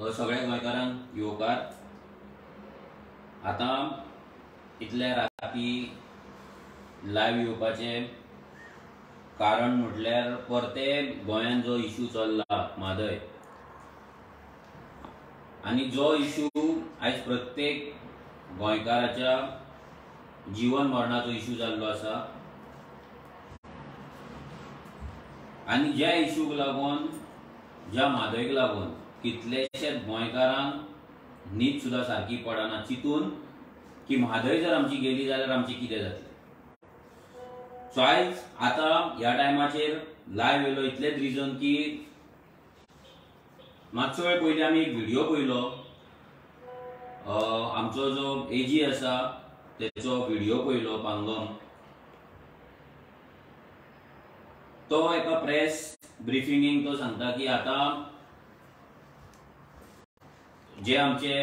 सगळ्या गोंयकारांक येवकार. आतां इतल्या राती लायव्ह येवपाचें कारण म्हटल्यार परते गोंयांत जो इशू चल्ला म्हादय, आनी जो इशू आयज प्रत्येक गोंयकाराच्या जीवन मरणाचो इशू जाल्लो आसा, आनी ज्या इशूक लागून, ज्या म्हादयक लागून कितलेशेच गोंयकारांक न्हीद सुद्दां सारकी पडना, चिंतून की म्हादय जर आमची गेली जाल्यार आमचें कितें जातलें. सो आयज आतां ह्या टायमाचेर लायव्ह येयलो इतलेंच रिजन की मातसो वेळ पयलीं आमी एक व्हिडियो पळयलो, आमचो जो एजी आसा तेचो व्हिडियो पळयलो पांगम, तो एका प्रेस ब्रिफिंगेक तो सांगता की आतां जे आमचे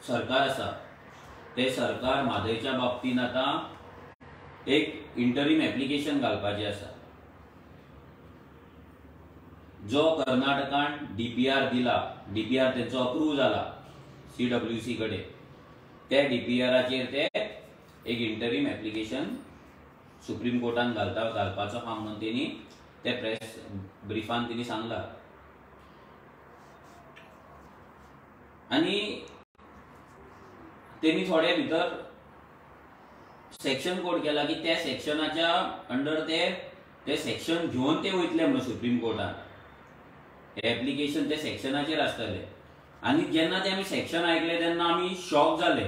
सरकार आसा ते सरकार म्हादयच्या बाबतींत आतां एक इंटरीम एप्लिकेशन घालपाचें आसा. जो कर्नाटकान डीपीआर दिला, डीपीआर तेंचो अप्रूव जाला सीडब्ल्यूसी कडेन, त्या डीपीआराचेर ते एक इंटरीम एप्लिकेशन सुप्रीम कोर्टान घालपाचो आहा म्हणून तेणी ते प्रेस ब्रिफान तेणी सांगला. आनी तेणी थोडे भितर सेक्शन कोड केला की त्या सेक्शनाच्या अंडर ते सेक्शन घेवन ते वयतले म्हणून सुप्रीम कोर्टान एप्लिकेशन त्या सेक्शनाचेर आसतलें. आनी जेन्ना ते आमी सेक्शन आयकले तेन्ना आमी शॉक जाले,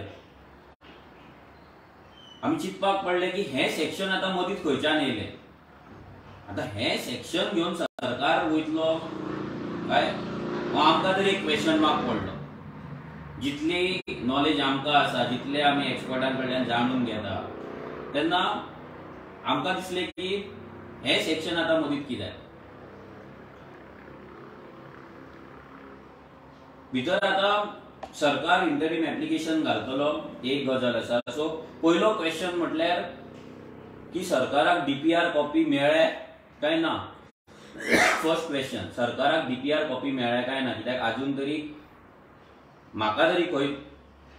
आमी चिंतपाक पडले की हें सेक्शन आतां मदींच खंयच्यान येयलें, आतां हें सेक्शन घेवन सरकार वयतलो काय, आमकां तरी एक क्वेश्चन मार्क पडलो. जितली नॉलेज आमकां आसा, जितले आमी एक्सपर्टां कडल्यान जाणून घेता, तेन्ना आमकां दिसलें की हें सेक्शन आतां मदींच कित्याक भितर आतां सरकार इंटरीम एप्लिकेशन घालतलो एक गजाल आसा. सो पयलो क्वेश्चन म्हटल्यार की सरकाराक डीपीआर कॉपी मेळ्ळ्या काय ना. फर्स्ट क्वेश्चन, सरकाराक डीपीआर कॉपी मेळ्ळ्या काय ना, कित्याक आजून तरी म्हाका तरी खंय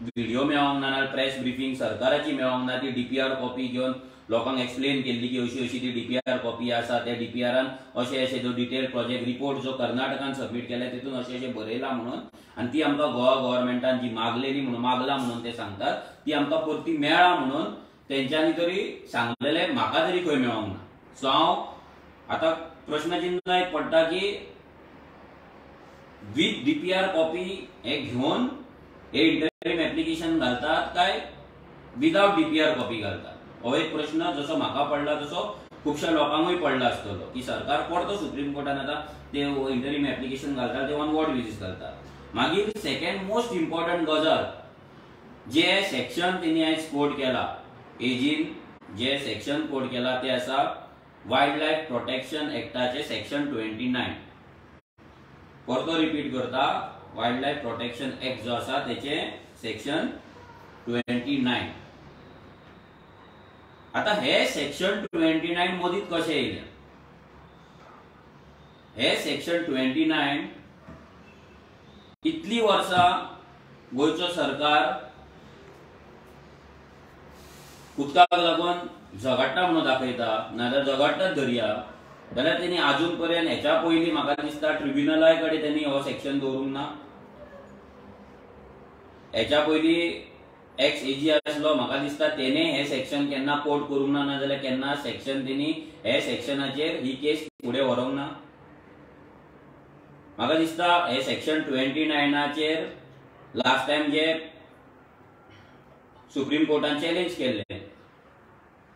व्हिडियो मेळोंक ना, नाल्यार प्रेस ब्रिफींग सरकाराची मेळोंक ना ती डीपीआर कॉपी घेवन लोकांक एक्सप्लेन केल्ली की अशी अशी ती डीपीआर कॉपी आसा, त्या डीपीआरान अशे अशे जो डिटेल प्रोजेक्ट रिपोर्ट जो कर्नाटकान सबमीट केला तितून अशें अशें बरयलां म्हणून, आनी ती आमकां गोवा गव्हर्मेंटान जी मागलेली म्हणून मागला म्हणून ते सांगतात, ती आमकां परती मेळ्ळा म्हणून तेंच्यांनी तरी सांगलेलें म्हाका तरी खंय मेळोंक ना. सो हांव आतां प्रश्नचिन्ह एक पडटा की विथ डीपीआर कॉपी हे घेवन हे इंटरीम एप्लिकेशन घालतात काय विदाउट डीपीआर कॉपी घालतात, हो एक प्रश्न जसो म्हाका पडला तसो खुबश्या लोकांकूय पडला आसतलो की सरकार परतो सुप्रीम कोर्टान आतां ते इंटरीम एप्लिकेशन घालतात ते ऑन what basis घालतात. मागीर सेकंड मोस्ट इम्पॉर्टंट गजाल, जे सेक्शन तेणी आयज कोड केला, एजीन जे सेक्शन कोड केला ते आसा वायल्ड लायफ प्रोटेक्शन एक्टाचे सेक्शन 29. परतो रिपीट करता, वायल्ड लायफ प्रोटेक्शन एक्ट जो आसा तेचे सेक्शन 29. आता हे सेक्शन 29 मदींच कशें येयलें, हे सेक्शन 29 इतली वर्सां गोंयचो सरकार उदकाक लागून झगडटा म्हणून दाखयता, नाजाल्यार झगडटाच धरया, जाल्यार तेणी आजून पर्यंत हेच्या पयलीं म्हाका दिसता ट्रिब्युनलाय कडेन तेणी हो सेक्शन दवरूंक ना. हेच्या पयलीं एक्स एजी आसलो म्हाका दिसता तेणे हे सेक्शन केन्ना कोर्ट करूंक ना, नाजाल्यार केन्ना सेक्शन तेणी हे सेक्शनाचेर ही केस फुडें व्हरूंक ना. म्हाका दिसता हे सेक्शन 29चेर लास्ट टायम जे सुप्रीम कोर्टान चॅलेंज केल्लें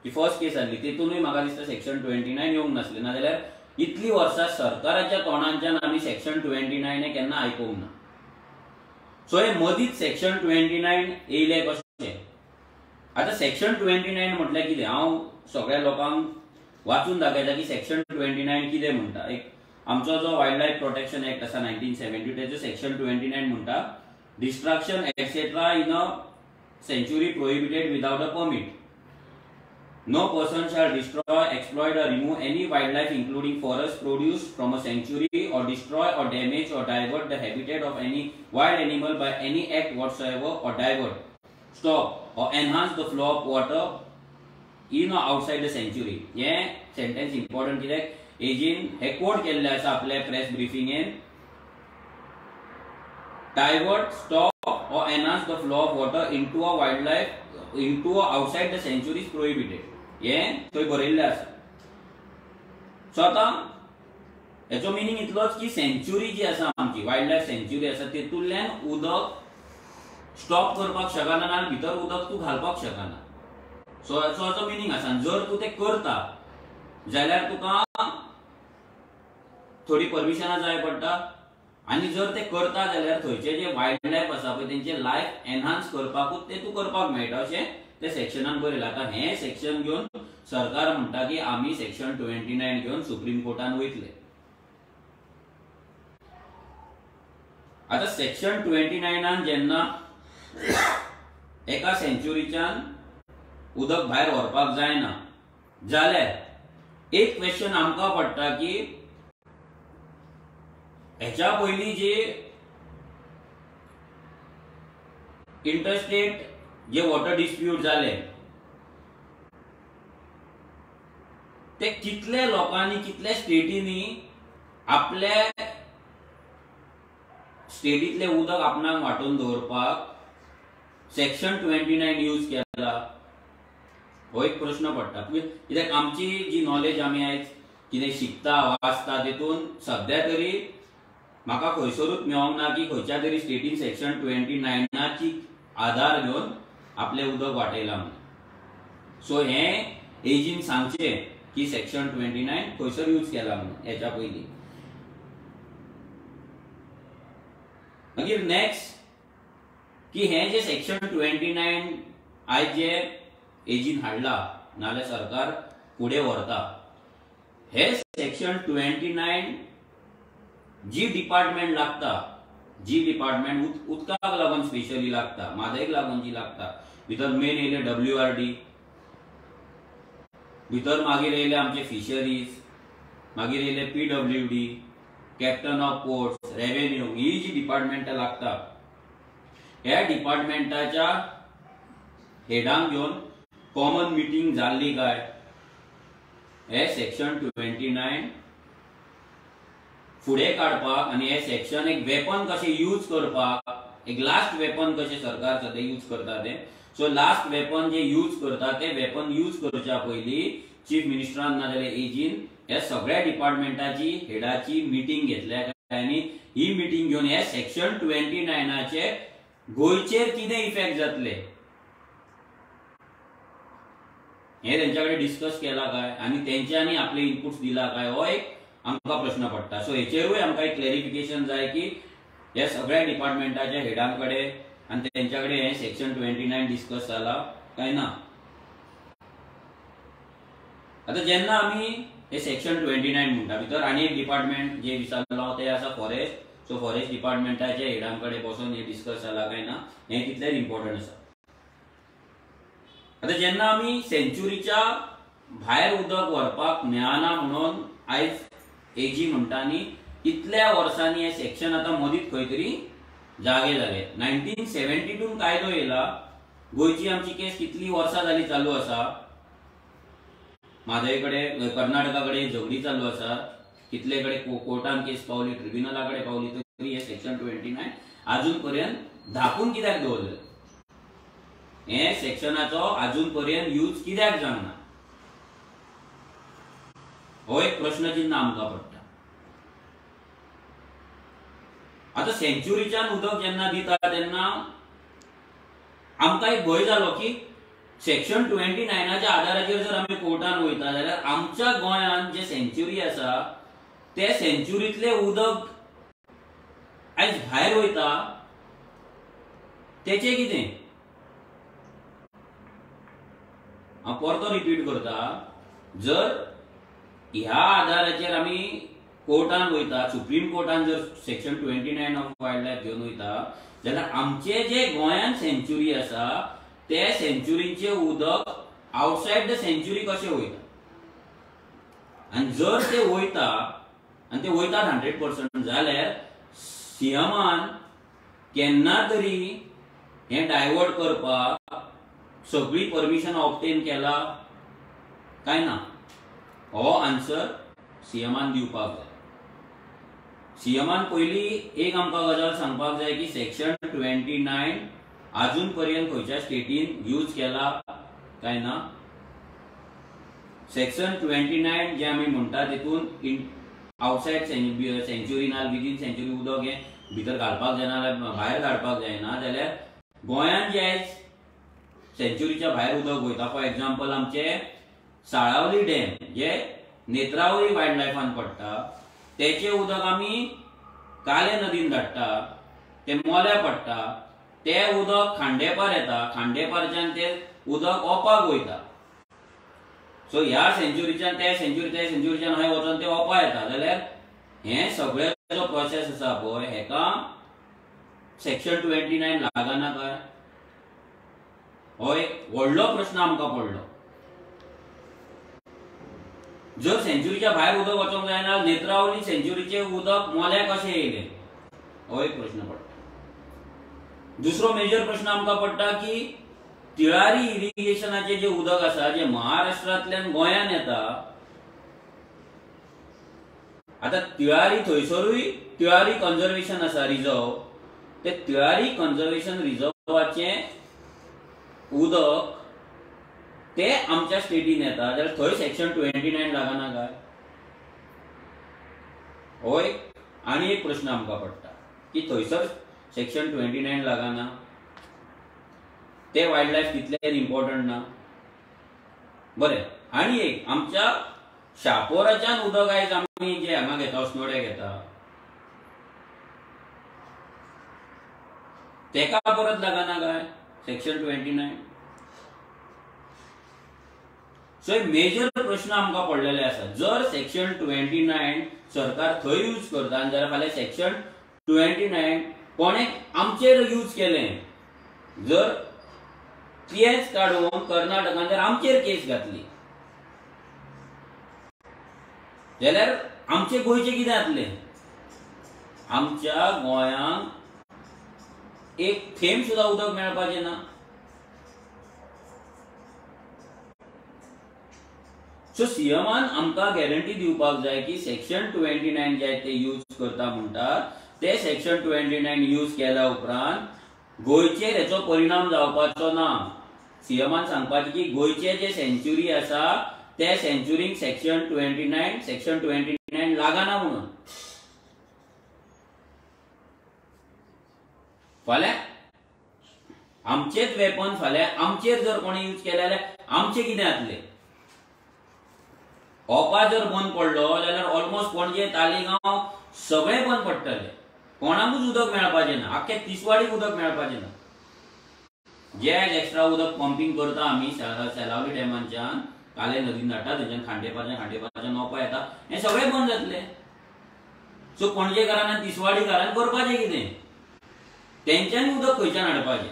ती फर्स्ट केस आसली तितूनय म्हाका दिसता सेक्शन 29 येवंक नासलें, नाजाल्यार इतली वर्सां सरकाराच्या तोंडांच्यान आमी सेक्शन 29 हे केन्ना आयकूंक ना. सो हे मदींच सेक्शन 29 येयलें कशें. आतां सेक्शन 29 म्हटल्यार कितें, हांव सगळ्या लोकांक वाचून दाखयता की सेक्शन 29 कितें म्हणटा. एक आमचो जो वायल्ड लायफ प्रोटेक्शन एक्ट आसा 1972 तेजो सेक्शन 29 म्हणटा destruction etcetera in a sanctuary prohibited without a permit. No person shall destroy, exploit or remove any wildlife including forest produce from a sanctuary or destroy or damage or divert the habitat of any wild animal by any act whatsoever or divert, stop or enhance the flow of water in or outside the sanctuary. हे sentence important कित्याक एजीन हे कोट केल्ले आसा आपल्या press ब्रिफिंगेन. Divert, stop or enhance the flow of water into a wildlife into or outside the sanctuary is prohibited. हे थंय बरयल्लें आसा. सो आतां हेचो मिनींग इतलोच की सेंच्युरी जी आसा आमची वायल्ड लायफ सेंच्युरी आसा तेतूंतल्यान उदक स्टॉप करपाक शकना आनी भितर उदक तूं घालपाक शकना. सो हाचो मिनींग आसा. जर तूं तें करता जाल्यार तुका थोडी परमिशनां जाय पडटा आनी जर ते करता जाल्यार थंयचे जे वायल्ड लायफ आसा पळय तेंचे लायफ एनहान्स करपाकूच ते तूं करपाक मेळटा अशें ते सेक्शनान बरयलां. आतां हें सेक्शन घेवन सरकार म्हणटा की आमी सेक्शन 29 घेवन सुप्रीम कोर्टान वयतले. आतां सेक्शन 29 जेन्ना एका सेंच्युरीच्यान उदक भायर व्हरपाक जायना जाल्यार एक क्वेश्चन आमकां पडटा की हेच्या पयलीं जे इंटरस्टेट जे वॉटर डिस्प्यूट जाले ते कितले लोकांनी कितल्या स्टेटींनी आपल्या स्टेटींतले उदक आपणाक वांटून दवरपाक सेक्शन 29 यूज केला हो एक प्रश्न पडटा. कित्याक आमची जी नॉलेज आमी आयज कितें शिकता वाचता तेतून सद्या तरी म्हाका खंयसरूच मेळोंक ना की खंयच्या तरी स्टेटीन सेक्शन 29 आधार घेवन आपलें उदक वाटयलां म्हणून. सो हें एजीन सांगचें की सेक्शन 29 खंयसर यूज केला म्हणून हेच्या पयलीं. मागीर नेक्स्ट की हें जे सेक्शन 29 आयज जे एजीन हाडला नाजाल्यार सरकार फुडें व्हरता हे सेक्शन 29 जी डिपार्टमेंट लागता, जी डिपार्टमेंट उदकाक लागून स्पेशली लागता, म्हादयक लागून जी लागता, भितर मेन येयले WRD, भितर मागीर येयले आमचे फिशरीज, मागीर येयले PWD, captain of ports, revenue, ही जी डिपार्टमेंटां लागता ह्या डिपार्टमेंटाच्या हेडांक घेवन कॉमन मिटींग जाल्ली काय हे सेक्शन 29 फुडें काडपाक आनी हे सेक्शन एक वेपन कशें यूज करपाक, एक लास्ट वेपन कशें सरकार सद्या यूज करता तें. सो लास्ट वेपन जे यूज करता ते वेपन यूज करच्या पयलीं चीफ मिनिस्टरान नाजाल्यार एजीन ह्या सगळ्या डिपार्टमेंटाची हेडाची मिटींग घेतल्या काय आनी ही मिटींग घेवन हे सेक्शन 29 गोंयचेर कितें इफेक्ट जातले हे तेंच्या कडेन डिस्कस केला काय आनी तेंच्यांनी आपले इनपुट्स दिला काय हो एक आमकां प्रश्न पडटा. सो हेचेरूय आमकां एक क्लॅरिफिकेशन जाय की ह्या सगळ्या डिपार्टमेंटाच्या हेडां कडेन आनी तेंच्या कडेन हें सेक्शन 29 डिस्कस जाला काय ना. आतां जेन्ना आमी हे सेक्शन 29 म्हणटा भितर आनी एक डिपार्टमेंट जे विचारलो ते आसा फॉरेस्ट. सो फॉरेस्ट डिपार्टमेंटाच्या हेडां कडेन बसून हें डिस्कस जाला काय ना हें तितलेंच इम्पॉर्टंट आसा. आतां जेन्ना आमी सेंच्युरीच्या भायर उदक व्हरपाक मेळना म्हणून आयज एजी म्हणटा न्ही इतल्या वर्सांनी हें सेक्शन आतां मदींच खंय तरी जागे जाले. 1972 कायदो येयला, गोंयची आमची केस कितली वर्सां जाली चालू आसा, म्हादय कडेन कर्नाटका कडेन झगडी चालू आसा, कितले कडेन कोर्टान केस पावली, ट्रिब्युनला कडेन पावली, तरी हें सेक्शन 29 आजून पर्यंत धापून कित्याक दवरलें, हे सेक्शनाचो आजून पर्यंत यूज कित्याक जावंक ना हो एक प्रश्नचिन्ह आमकां पडटा. आतां सेंच्युरीच्यान उदक जेन्ना दिता तेन्ना आमकां एक भंय जालो की सेक्शन 29 आधाराचेर जर आमी कोर्टान वयता जाल्यार आमच्या गोंयांत जे सेंच्युरी आसा ते सेंच्युरींतलें उदक आयज भायर वयता तेचें कितें. हांव परतो रिपीट करता, जर ह्या आधाराचेर आमी कोर्टान वयता, सुप्रीम कोर्टान जर सेक्शन 29 ऑफ वायल्ड लायफ घेवन वयता जाल्यार आमचे जे गोंयांत सेंच्युरी आसा ते सेंच्युरीचें उदक आवटसायड the sanctuary कशें वयता आनी जर ते वयता आनी ते वयतात 100% जाल्यार सीएमान केन्ना तरी हें डायवर्ट करपाक सगळी परमिशन ऑब्टेन केला काय ना, हो आन्सर सीएमान दिवपाक जाय. सीएमान पयली एक आमकां गजाल सांगपाक जाय की सेक्शन 29 अजून पर्यंत खंयच्या स्टेटीन यूज केला काय ना. सेक्शन 29 जे आमी म्हणटा तितून आवटसायड सेंच्युरी ना विदीन सेंच्युरी उदक हें भितर घालपाक जायना, भायर धाडपाक जायना, जाल्यार गोंयांत जे आयज सेंच्युरीच्या भायर उदक वयता, फॉर एग्जाम्पल आमचे साळावली डॅम जे नेत्रावली वायल्ड लायफान पडटा तेचे उदक आमी काले नदीन धाडटा, ते मोल्या पडटा, ते उदक खांडेपार येता, खांडेपारच्यान ते उदक ओपाक वयता. सो ह्या सेंच्युरीच्यान त्या सेंच्युरी, त्या सेंच्युरीच्यान हय वचोन ते ओपा येता. जाल्यार हे सगळे जो प्रोसेस आसा पळय हेका सेक्शन 29 लागना काय, हो एक व्हडलो प्रश्न आमकां पडलो. जर सेंच्युरीच्या भायर उदक वचोंक जायना, नेत्रावली सेंच्युरीचे उदक मोल्या कशें येयलें, हो एक प्रश्न पडटा. दुसरो मेजर प्रश्न आमकां पडटा की तिळारी इरिगेशनाचे जे उदक आसा जे महाराष्ट्रांतल्यान गोंयान येता, आतां तिळारी थंयसरूय तिळारी कन्जर्वेशन आसा रिजर्व, ते तिळारी कन्जर्वेशन रिजर्वाचें उदक ते आमच्या स्टेटीन येता, जाल्यार थंय सेक्शन 29 लागना काय, हो एक आनी एक प्रश्न आमकां पडटा की थंयसर सेक्शन 29 लागना, ते वायल्ड लायफ तितलें इम्पॉर्टंट ना. बरें, आनी एक आमच्या शापोराच्यान उदक आयज आमी जे हांगा घेता, अस्नोड्या घेता, तेका परत लागना काय सेक्शन 29. सो एक मेजर प्रश्न आमकां पडलेले आसा. जर सेक्शन 29 सरकार थंय यूज करता आनी जाल्यार फाल्यां सेक्शन 29 कोणें आमचेर यूज केलें, जर तेच काडून कर्नाटकान जर आमचेर केस घातली जाल्यार आमचे गोंयचें कितें जातलें? आमच्या गोंयांक एक थेंब सुद्दां उदक मेळपाचें ना. सो सीएमान आमकां गॅरंटी दिवपाक जाय की सेक्शन 29 जे ते यूज करता म्हणटात ते सेक्शन 29 यूज केल्या उपरांत गोंयचेर हेचो परिणाम जावपाचो ना. सीएमान सांगपाचें की गोंयचे जे सेंच्युरी आसा ते सेंच्युरींक सेक्शन 29 लागना म्हणून. फाल्यां आमचेच वेपन फाल्यां आमचेर जर कोणी यूज केले जाल्यार आमचें कितें जातलें? ओपा जर बंद पडलो जाल्यार ऑलमोस्ट पणजे तालिगांव सगळें बंद पडटलें, कोणाकूच उदक मेळपाचें ना, आख्खे तिसवाडीक उदक मेळपाचें ना. जे आयज एक्स्ट्रा उदक पंपींग करता आमी सेलावली डॅमांच्यान, काले नदीन धाडटा, थंयच्यान खांडेपारच्यान, खांडेपारच्यान ओपा येता, हें सगळें बंद जातलें. सो पणजेकारान आनी तिसवाडीकारान करपाचें कितें? तेंच्यांनी उदक खंयच्यान हाडपाचें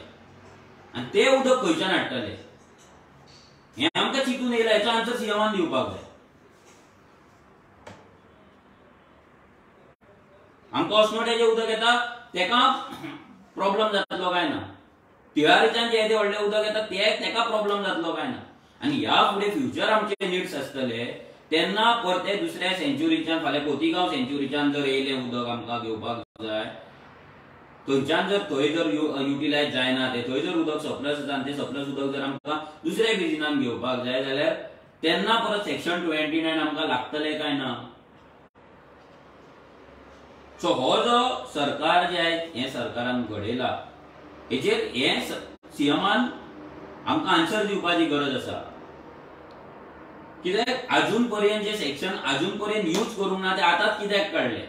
आनी तें उदक खंयच्यान हाडटले हें आमकां चिंतून येयलां. हेचो आन्सर सीएमान दिवपाक जाय. आमकां अस्नोड्याचें उदक येता तेका प्रॉब्लम जातलो काय ना, तिळारीच्यान जे येदें व्हडलें उदक येता ते तेका प्रॉब्लम जातलो काय ना, आनी ह्या फुडें फ्युचर आमचे निड्स आसतले तेन्ना परते दुसऱ्या सेंच्युरीच्यान फाल्यां खोतीगांव सेंच्युरीच्यान जर येयलें उदक आमकां घेवपाक जाय, थंयच्यान जर थंय जर युटिलायज जायना ते थंय जर उदक सरप्लस आसा आनी तें सरप्लस उदक जर आमकां दुसऱ्या बेजिनान घेवपाक जाय जाल्यार तेन्ना परत सेक्शन 29 आमकां लागतलें काय ना. सो हो जो सरकार जे आयज हें सरकारान घडयला हेचेर हें सीएमान आमकां आन्सर दिवपाची गरज आसा. कित्याक आजून पर्यंत जे सेक्शन आजून पर्यंत यूज करूंक ना ते आतांच कित्याक काडले?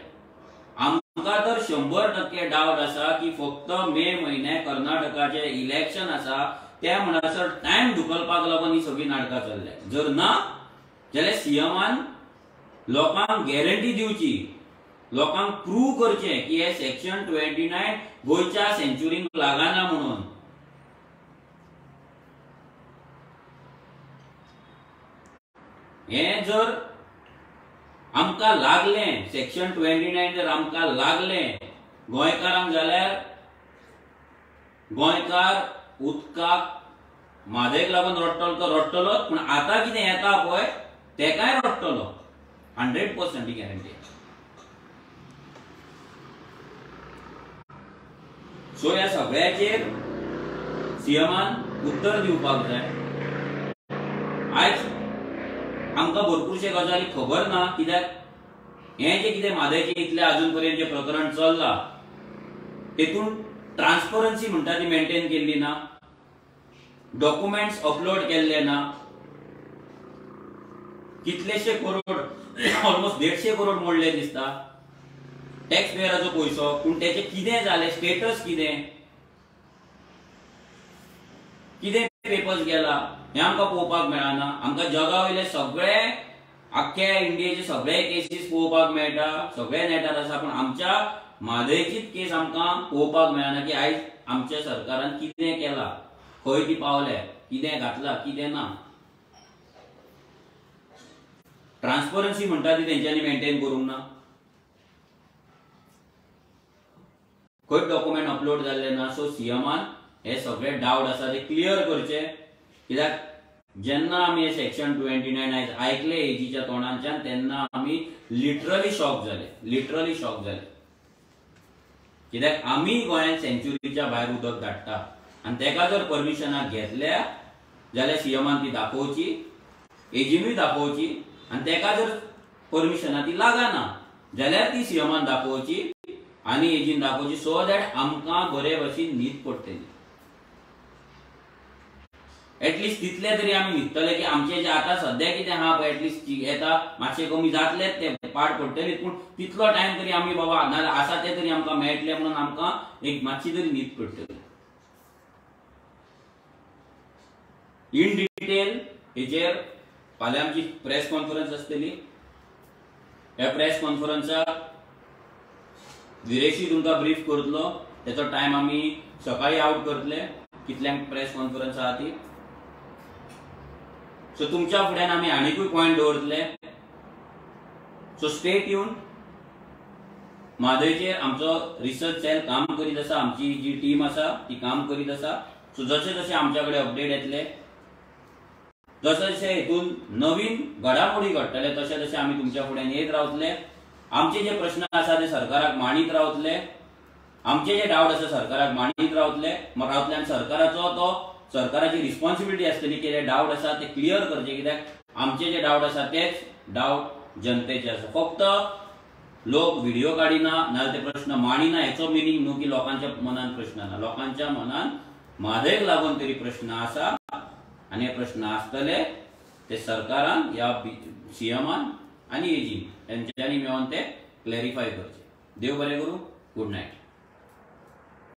आमकां तर 100% डावट आसा की फक्त मे म्हयन्या कर्नाटकाचें इलेक्शन आसा त्या म्हणसर टायम धुकलपाक लागून ही सगळीं नाटकां चल्ल्या. जर ना जाल्यार सीएमान लोकांक गॅरंटी दिवची, लोकांक प्रूव करचें की हे सेक्शन 29 गोंयच्या सेंच्युरींक लागना म्हणून. हें जर आमकां लागलें सेक्शन 29 जर आमकां लागलें गोंयकारांक जाल्यार गोंयकार उदकाक म्हादयक लागून रडटलो तो रडटलोच, पूण आतां कितें येता पळय तेकाय रडटलो, 100% ही गॅरंटी. सो ह्या सगळ्याचेर सीएमान उत्तर दिवपाक जाय. आयज आमकां भरपूरशे गजाली खबर ना, कित्याक हें जें कितें म्हादयचें इतलें अजून पर्यंत जें प्रकरण चल्लां तेतून ट्रान्सपरन्सी म्हणटा ती मेंटेन केल्ली ना, डॉक्युमेंट्स अपलोड केल्ले ना, कितलेशे करोड ऑलमोस्ट 150 करोड मोडले दिसता टॅक्स पेयराचो पयसो, पूण तेचें कितें जालें, स्टेटस कितें, कितें पेपर्स गेला हें आमकां पळोवपाक मेळना. आमकां जगा वयले सगळे आख्ख्या इंडियेचे सगळे केसीस पळोवपाक मेळटा, सगळे नेटार आसा, पूण आमच्या म्हादयचीच केस आमकां पळोवपाक मेळना की आयज आमच्या सरकारान कितें केलां, खंय ती पावल्या, कितें घातलां, कितें ना. ट्रान्सपरन्सी म्हणटा ती तेंच्यांनी मेंटेन करूंक ना, खंय डॉक्युमेंट अपलोड जाल्ले ना. सो सीएमान हे सगळे डावट आसा ते क्लियर करचे, कित्याक जेन्ना आमी हे सेक्शन 29 आयज आयकले एजीच्या तोंडांच्यान तेन्ना आमी लिटरली शॉक जाले, लिटरली शॉक जाले, कित्याक आमी गोंयांत सेंच्युरीच्या भायर उदक धाडटा आनी तेका जर परमिशनां घेतल्या जाल्यार सीएमान ती दाखोवची, एजीनूय दाखोवची, आनी तेका जर परमिशनां ती लागना जाल्यार ती सीएमान दाखोवची आनी एजीन दाखोवची, सो that आमकां बरे भशेन न्हीद पडटली. एटलिस्ट तितले तरी आमी न्हिदतले की आमचे जे आतां सद्या कितें आहा पळय एटलिस्ट येता मातशें कमी जातलेच ते पाड पडटले, पूण तितलो टायम तरी आमी बाबा नाजाल्यार आसा ते तरी आमकां मेळटले म्हणून आमकां एक मातशी तरी न्हीद पडटली. इन डिटेल हेचेर फाल्यां आमची प्रेस कॉन्फरन्स आसतली. ह्या प्रेस कॉन्फरन्साक विरेशी तुमकां ब्रीफ करतलो, तेचो टायम आमी सकाळी आवट करतले कितल्यांक प्रेस कॉन्फरन्स आहा ती. सो तुमच्या फुड्यान आमी आनीकूय पॉयंट दवरतले. So stay tune. म्हादयचेर आमचो रिसर्च सेल काम करीत आसा, आमची जी टीम आसा ती काम करीत आसा. सो जशे जशे आमच्या कडेन अपडेट येतले, जशे जशे हितून नवीन घडामोडी घडटले तशे तशे आमी तुमच्या फुड्यान येत रावतले. आमचे जे प्रश्न आसा ते सरकाराक मांडीत रावतले, आमचे जे डावट आसा सरकाराक मांडीत रावतले रावतले आनी सरकाराचो तो सरकाराची रिस्पॉन्सिबिलिटी आसतली की जे डावट आसा ते क्लियर करचे, कित्याक आमचे जे डावट आसा तेच डावट जनतेचे आसा. फक्त लोक व्हिडिओ काडिना नाजाल्यार ते प्रश्न मांडिना हेचो मिनींग न्हू की लोकांच्या मनान प्रश्न ना, लोकांच्या मनान म्हादयक लागून तरी प्रश्न आसा आनी हे प्रश्न आसतले ते सरकारान ह्या सीएमान आनी एजीन हेंच्यांनी मेळोन ते क्लॅरिफाय करचे. देव बरें करूं. Good night.